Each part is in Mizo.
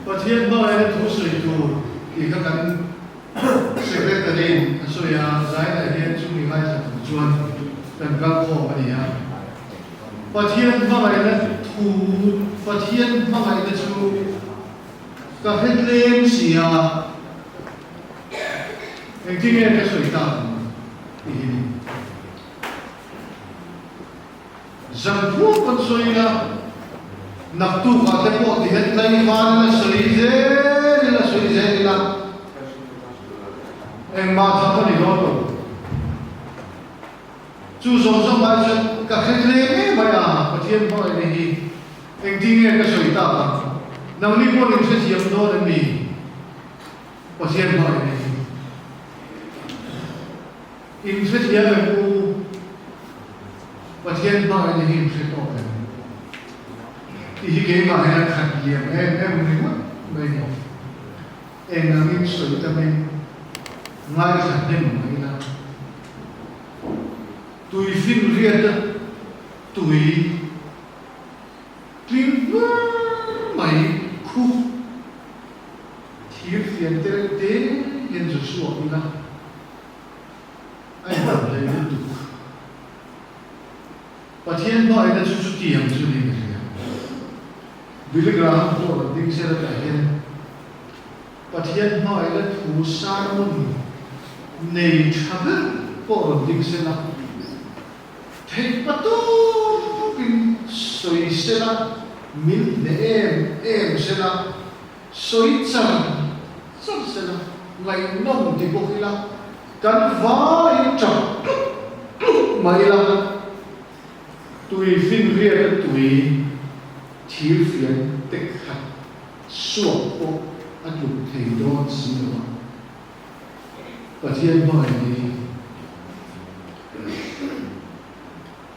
Pathian hmangaihna thu sawi tur tih kha kan Secretary-in a sawi a, zainah hian chumi ngaithla tur chuan kan kal khawm a ni a. Pathian hmangaihna thu, Pathian hmangaihna chu ka hre tlem si a, engtinge ka sawi tak ang tih hi ni. Zan phuak pawn sawi ila, naktukah te pawh ti hian tlaivan ila sawi zel ila sawi zel ila, engmah tham a ni dawn lo. Chu zawng zawng ai chuan ka hre tlem em mai a, Pathian hmangaihna hi engtin nge ka sawi tak ang? Nangni pawh in hrethiam dawn em ni? Pathian hmangaihna hi. In hrethiam em u? Pathian hmangaihna hi in hre tawk em? Tih hi keimah hian a khat liam em em ringawt mai ni. Eng angin sawi tamin ngaithla hnem mai la. Tui finriata tui tling hmur mai khu thir fian te reuh te hian zu chhuak ila. A inham hlei lutuk. Pathian hmangaihna chu chutiang chu niin ka hria. Billy Graham pawh rawn ding sel atah hian Pathian hmangaihna thu sermon nei tha ber pawh rawn ding sel a, theih patawkin sawi sel a, min hneh em em sel a, Sawi char char sela, ngaihnawm ti bawk ila, kan vaiin chak tluk tluk mai ila, tui finriat a tui thir fian te khat suak pawh a tluk thei dawn si lo a, Pathian hmangaih ni hi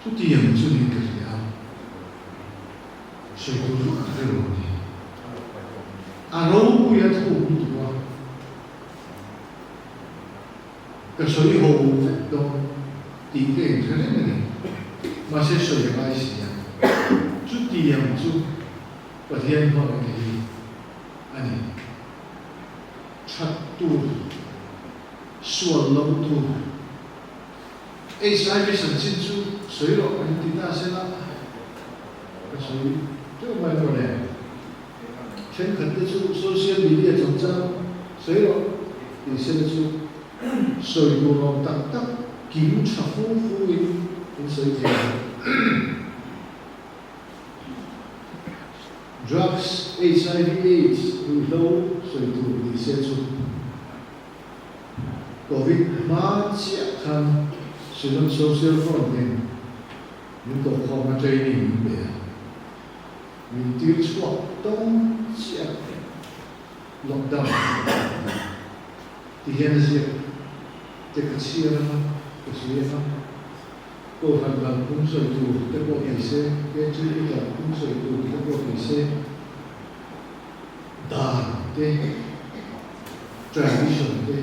chutiang chu niin ka hria. Sawi tur chu ka hre lo a ni. A ropui a thuk lutuk a, ka sawi ho vek dawn tih ka inhre reng a ni. Mahse sawi a ngai si a, chutiang chu Pathian hmangaihna hi a ni. That tur, sual lo tur. HIV chanchin chu sawi rawh min ti ta se la, ka sawi teuh mai maw le. Thenkhat te chu social media chungchang sawi rawh ti se la chu sawi tur awm tak tak kim tha fu fu in in sawi thei ang. Drugs, HIV AIDS ruihhlo sawi tur ni se chu. Covid hma chiah khan Shillong Social Front in min kohkhawmna training min pe a, min tir chhuak tawng chiah lockdown ti hian a ziak te ka chhiar anga ka sawi anga Kohhran lam pum sawi tur te pawh ni se, KTP lam pum sawi tur te pawh ni se, Dan te, tradition te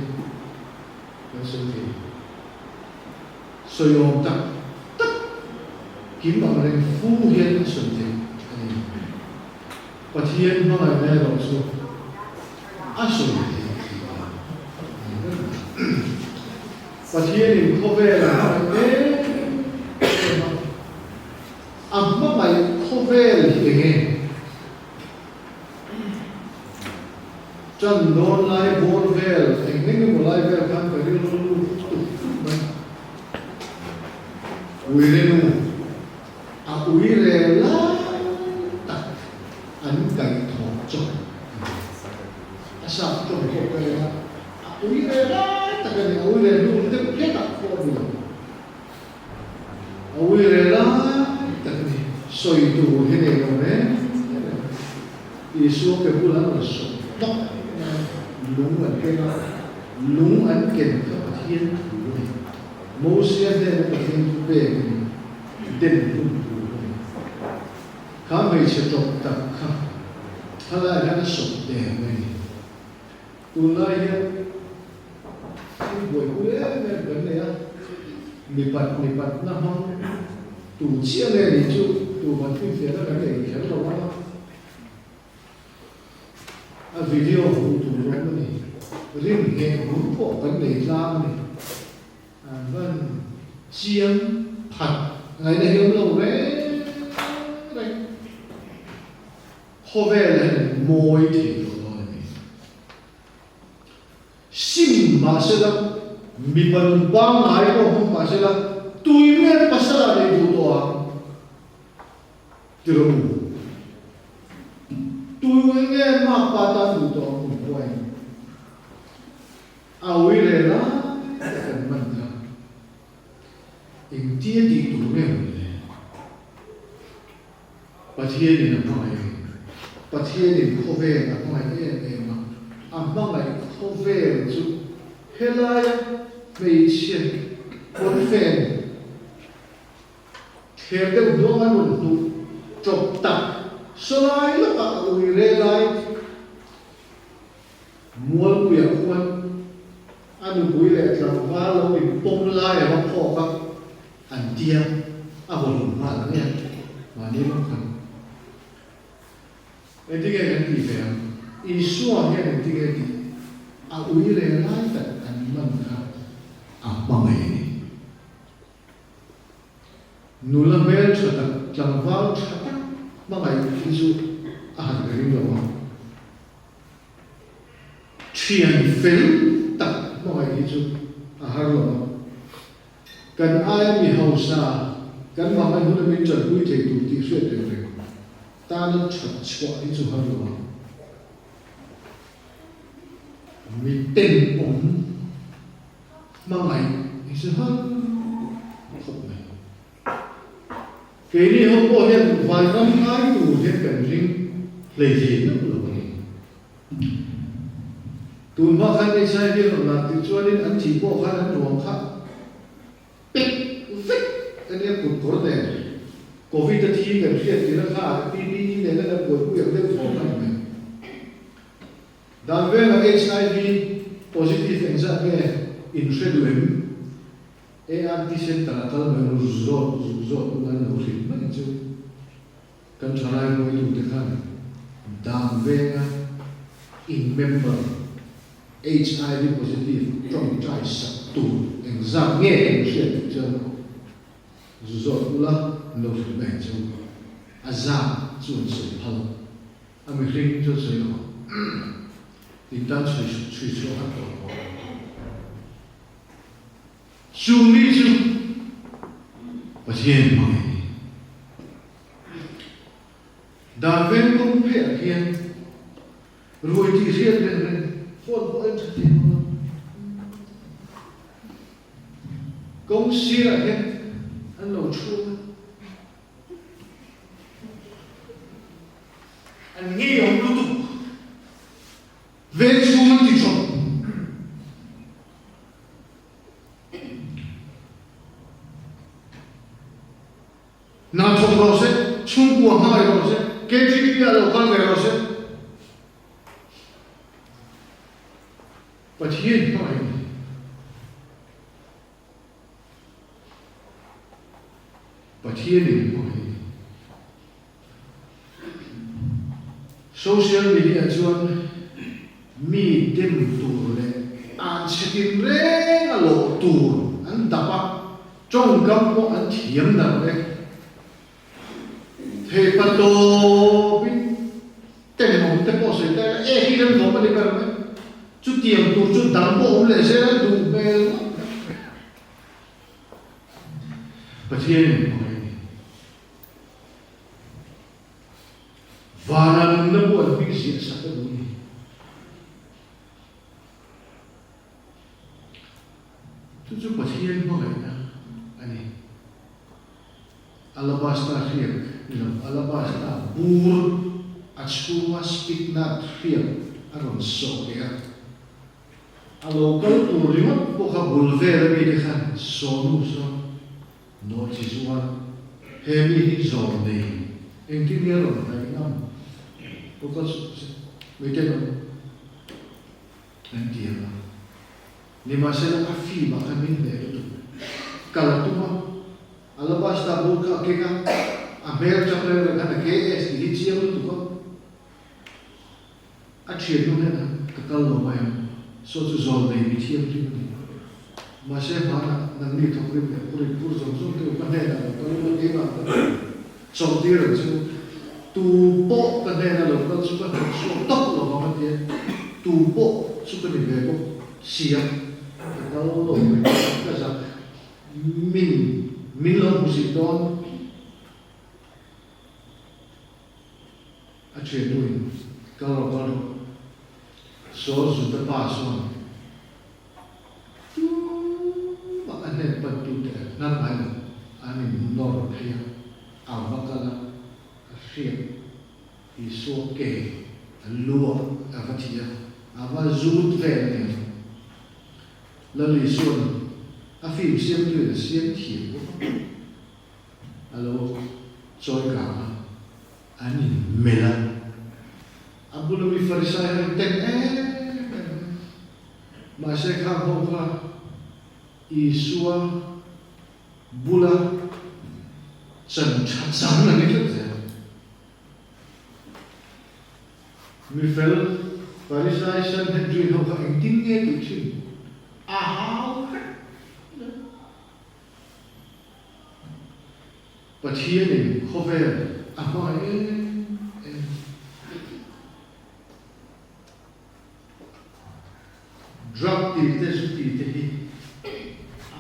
kan sawi thei. Sawi awm tak tak kim ang reng fu hian a sawi theih a ni. Pathian hmangaihna erawh chu a sawi theih thei lo a ni ber mai. Pathianin khawvel a hmangaih em em a, a hmangaih khawvel hi eng nge? Ṭan dawn lai bawr vel eng eng emaw lai vel khan ka rilru lut tuk tuk mai. Uire nu, a uire lai tak an kaihthawh chawp a ni. A sap tawng pawh ka en a, a uire lai tak a ni, a uire hnu deuh hlekah pawh a ni lo. A uire lai tak a ni. Sawi tur hi nei lo reng reng. Isua ke bulah an rawn sawm hnawk mai a, lung an keng a, lung an ken kha Pathian thu a ni. Mosia hnena Pathian thu pek a ni, den hun tur a ni. Kha hmeichhe tawp tak kha thalai hian a sawm der mai a ni. Tunlai hian thil buaipui em em kan nei a, mipat mipatna hmang tu chiah nge nih chu tuman finfiahna kan nei kher lo a. A video hmuh tur awm a ni. Rin ngheh bur pawh kan nei tlang a ni. An van chiang phat ngaihna hi awm lo reng reng. Khawvel hian an mawi thei tawh dawn a ni. Sim mahsela, mipa nun pangngai pawh hmang mahsela, tui nge pasal ah nei duh tawh ang? Ti rawh u. Tui nge makpa tan duh tawh ang kum pawhin? A ui leh lai tak kan man kha. Engtia tih tur nge maw le? Pathianin a hmangaih a ni. Pathianin khawvel a hmangaih em em a, a hmangaih khawvel chu helaia hmeichhe pawnfen thler deuh hnuang an rawn hnuh chawp tak sawlai lawkah a ui re lai Mualpuiah khuan a nupui leh tlangval lo inpawm lai a va phawk a, an tia a vaw hlum nghal ang e, mahni rawng khan. Engtinge kan tih ve ang? Isua hian engtinge tih a ui reng lai tak an man kha a hmangaih a ni. Nula hmel tha tak, tlangval tha tak hmangaih hi chu a han ring lo ang. Thian fel tak hmangaih hi chu a har lo a. Kan aia mi hausa, kan mahmai huna min tanpui thei tur tih hriat reng reng tana that chhuah hi chu har lo a. Mi tenawm hmangaih hi chu har khawp mai. Keini ho pawh hian vanram ngai tur hian kan ring hlei thei meuh lo a ni. Tun hma khan HIV an rawn lak tir chuanin an thih pawh khan an ruang kha pek vek a nia kut kawr nen. Covid a thi kan hriat tirh a kha PPE nen a kan buaipui ang deuh thawm a ni mai. Dan vengah HIV positive engzat nge inhre duh em? ART Centre a kal mai ru zawt zuk zawt ula an lo hrilh mai chu kan thalai hruaitute khan dan venga in member HIV positive tawngtai sak tur engzat nge kan hriat duh chuan zu zawt ula an lo hrilh mai chu a zat chu an sawi phal a mihring chu an sawi lo ang in tan chhui chhui chhuah har tawh lo ang. Chu mi chu Pathian hmangaih a ni. Dan veng kawng pheh ah hian ruai tih hriat reng reng phone pawh en tha thei lo a. Kawng sir ah hian an lo thu a. An ngeiawm lutuk. Veng chhung an ti chawp. Hna thawk rawh se, chhungkua hmangaih rawh se, KGP ah lo kal ve rawh se. Pathian hmangaih ni. Pathian in hmangaih ni. Social media chuan mi dem tur leh an chhe tinreng a lawh tur an dap a, tawngkam pawh an thiam dar e. Theipa tawpin tenawm te pawh sawi ta ila e hi kan hlawm a ni ber mai. Chutiang tur chu dang pawh awm leh zel a duh hmel ngawt mai. Pathian in hmangaih a ni. Vana nunna pawh an hming ziah sak a duh ni. Chu chu Pathian hmangaihna a ni. Alabasta hriak ni lo, alabasta bur a chhunga spignard hriak a rawn sawh leh a. A lo kal tur ringawt pawh kha bul vel ami te khan sawnu sawn Nawlchi chuan he mi hi zawr nei engtin nge rawn hnaih ngam pawh ka mai ten awm an ti ang a. Nimahsela a fim ah khan min hneh lutuk. Kal a tum a, alabasta bur kha a keng a, a hmel chak reng reng khan a KS tih hi chiang lutuk a. A thiannu hnenah ka kal lo mai ang, saw chu zawl nei mi thianghlim a ni. Mahse hmanah nangni thawkrim leh phurit phur zawng zawng te u ka hnenah lo kal ula keimah ka chawlh tir ang che u. Tu pawh ka hnena lo kal chu ka hnawh chhuak tawp lo vang a tia, tu pawh chu ka ni ve bawk sia, ka kal lo mai ka zak min min lo hmu zit dawn. A thiannuin, Kal rawh, kal rawh. Saw Juda pa sawn tumah a hnen pantute hnar ngai lo, an innawr phei a, a va kal a, a hriat Isua ke a lu ah a va thi a, a va zut vel a ni ang. Lal Isua'n a film siamtuin a siam thiam bawk a. A lo chawi kang a, an inmelh a. A bula mi Farisai ho in tek em em mai. Mahse khang ho kha Isua bula chan tha chang a ni tlat zel. Mi fel Farisai Sanhedrin ho kha engtin nge tih thin a hau hrep zel. Pathianin khawvel a hmangaih em em. Drug tih te zu tih te hi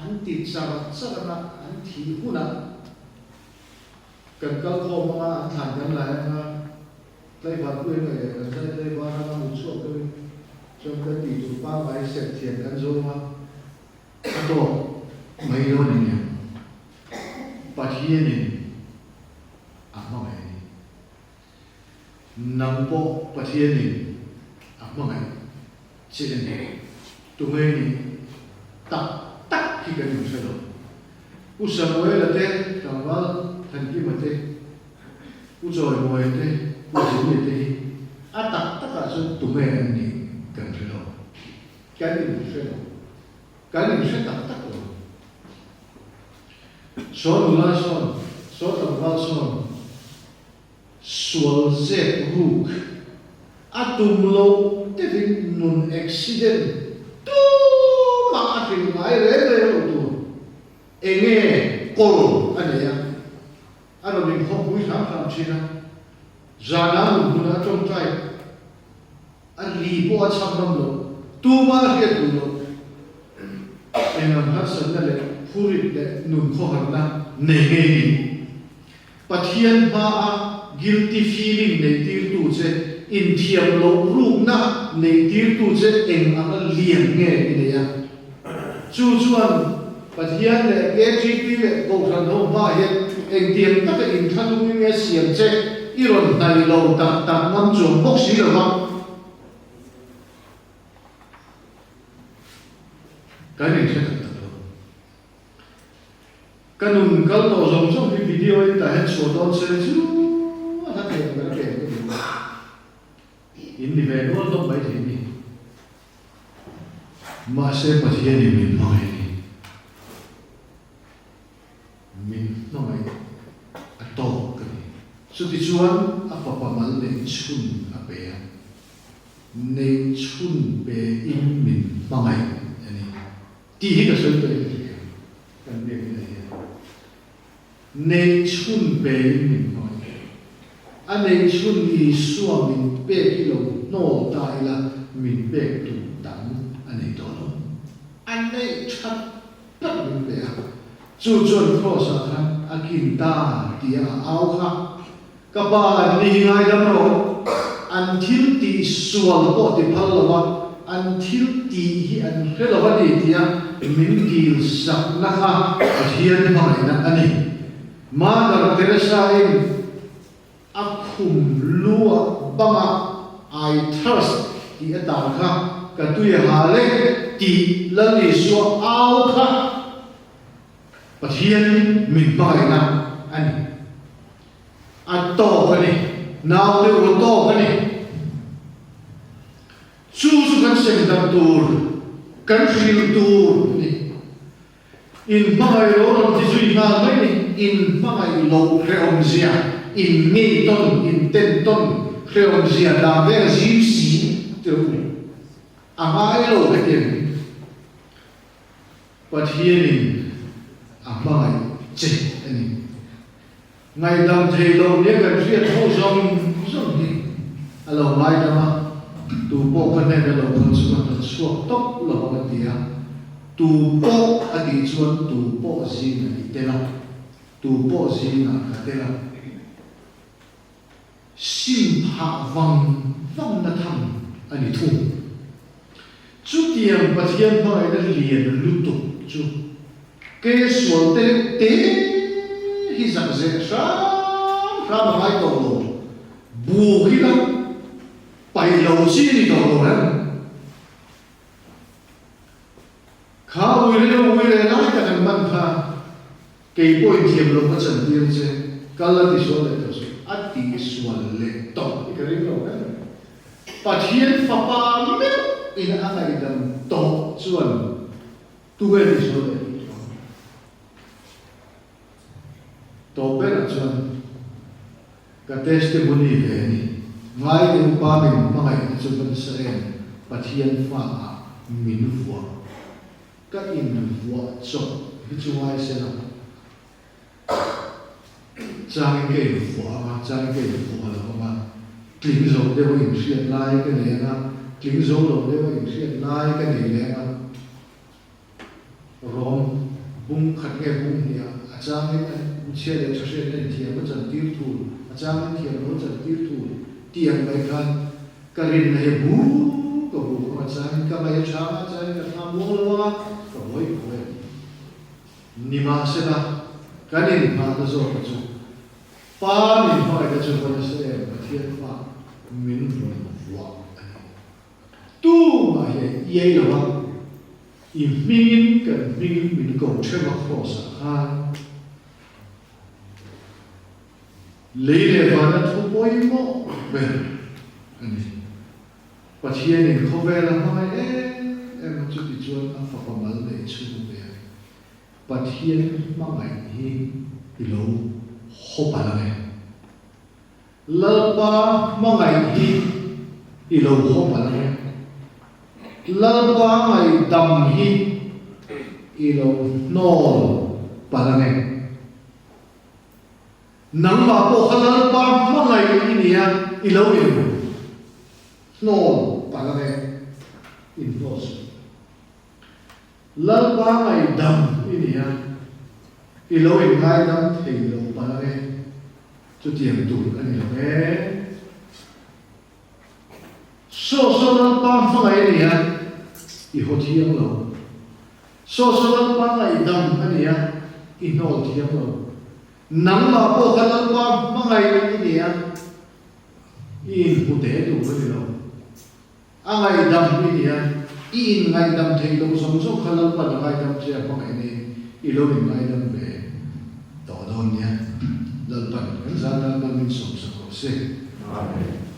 an ti char char anga an thih hunah kan kal khawm anga an thlan kan lai anga tlaivar pui anga leh kan zai tlaivar anga mutchhuak deuhin chuan kan tih tur pangngai serthiam kan zawng a. A tawk mai lo ni nia. Pathianin a hmangaih a ni. Nang pawh Pathianin a hmangaih che a ni. Tunge nih tak tak hi kan inhre lo. Pu Samuela te, tlangval Thankima te, Pu Chawimuaia te, Pu Zimia te hi a tak takah chuan tunge an nih kan hre lo. Kan inhre lo. Kan inhre tak tak lo. Saw nula sawn, saw tlangval sawn sual zep ruk a tum lo deuhin nun accident tumah a hrilh ngai reng reng lo tur enge kawl a nei a, a rawn inkhawm pui hram hram thin a, zana nun hmunah a tawngtai. A ri pawh a chham ngam lo, tuma a hriat duh lo. Engang harsatna leh phurit leh nun khawharna nei ngei ni. Pathian hmaa guilty feeling neitirtu che, inthiam loh rukna neitirtu che eng anga lian nge i nei a? Chu chuan Pathian leh KGP leh Kohhran ho hmaah hian engtiang taka inthlahlungin nge siam che i rawn hnaih lo tak tak ngam chuang bawk si lo va. Kan inhre tak tak lo. Ka nun kal tawh zawng zawng hi video in tah hian chhuah dawn se chu a hla thei ang ber a pek ka duh a. In ni ve nual hlawm mai thei ni. Mahse Pathianin min hmangaih a ni. Min hmangaih a tawk ka ni. Chutichuan a fapa mal neih chhun a pe a, neih chhun pe in min hmangaih a ni tih hi ka sawi tawh in ka hria, kan biakina hian. Neih chhun pe in min hmangaih. A neih chhun Isua min pek hi lo hnawl ta ila min pek tur dang a nei tawh lo. A neih that tak min pe a, chu chuan Kraws ah khan a kin ta tia a au kha. Ka pa an ni hi ngaidam rawh, an thil tih sual pawh ti phal lo a, an thil tih hi an hre lo a ni tia min dil sakna kha Pathian hmangaihna a ni. Mother Teresa-in a khum luah bangah I thirst tih a tar kha ka tui a hal e tih Lal Isua au kha Pathian min hmangaihna a ni. A tawk a ni. Naute u a tawk a ni. Chu chu kan sem dan tur, kan hrilh tur a ni. In hmangaih lo rawn ti zui nghal mai ni. In hmangaih loh hrehawmzia, in ngei tawn, in ten tawn hrehawmzia dan veng zim si. A ngai lo hetiang hi Pathianin a hmangaih che a ni. Ngaihdam thei lo nia kan hriat ho zawng zawng hi a lo ngaidam a, tu pawh ka hnen a lo kal chu ka hnawt chhuak tawp lo ang a ti a, tu pawh a tih chuan tu pawh zingah i tel a, tu pawh zingah ka tel a. Sim phah vang vang na tham a ni thung. Chutiang Pathian hmangaihna lian lutuk chu ke sual te te hi zak zeh hram hram a ngai tawh lo. Buk hi la paih lo chi ni tawh lo reng. Kha ui ril ui leh lai tak an man kha Kei pawhin thiam lo ka chantir che, kal a tisual leh tawh suh, a tisual leh tawh hi ka ring lo reng reng. Pathian fapa meuh in a ngaihdam tawh chuan tunge tisual leh duh tawh ang? Tawp berah chuan ka testimony ve a ni. Ngai deuh pa min hmangaihna chu ka nasa em, Pathian fa ah min vuah. Ka invuah chawp hi chu ngai se la, changin ka invuah ang a, changin ka invuah lo ang a, tling zo deuh a inhriat lai ka nei ang a, tling zo lo deuh a inhriat lai ka nei leh ang a, rawng bung khat nge bung hnih ah a changin an chhia leh tha hriatna inthiam a chantir thul, a changin thiam lo a chantir thul tih ang mai khan Ka rinna hi bu ka bu kawng a changin ka ngaih a chhang a, changin ka thla muang lo a, ka buai buai a ni. Nimahsela, kan inhmahna zawka chu Pa min hmangaihna chu va nasa em, Pathian fa min rawn vuah a ni. Tumah hi a iai lo a, i hmingin kan hmingin min ko theuh a Kraws ah khan. Lei leh vana thu pawimawh ber a ni. Pathianin khawvel a hmangaih em em a, chuti chuan a fapa mal neih chhung ve a ni. Pathian hmangaih hi i lo haw palh ang e. Lalpa hmangaih hi i lo haw palh ang e. Lalpa ngaihdam hi i lo hnawl palh ang e. Nangmah pawh kha Lalpa hmangaih i ni a, i lo in hnawl palh ang e, in hnawl suh. Lalpa ngaihdam i ni a, i lo in ngaidam thei lo palh ang e, chutiang tur a ni lo e. Saw saw Lalpa hmangaih a ni a, i haw thiang lo. Saw saw Lalpa ngaihdam a ni a, i hnawl thiang lo. Nangmah pawh kha Lalpa hmangaih i ni a, i inhmu teh tur a ni lo. A ngaihdam i ni a, i inngaihdam theih loh zawng zawng kha Lalpa'n a ngaidam che a hmangaih nei i lo inngaidam ve tawh dawn nia. Lalpa'n kan zan tan hmangin sawmsak rawh se. Amen.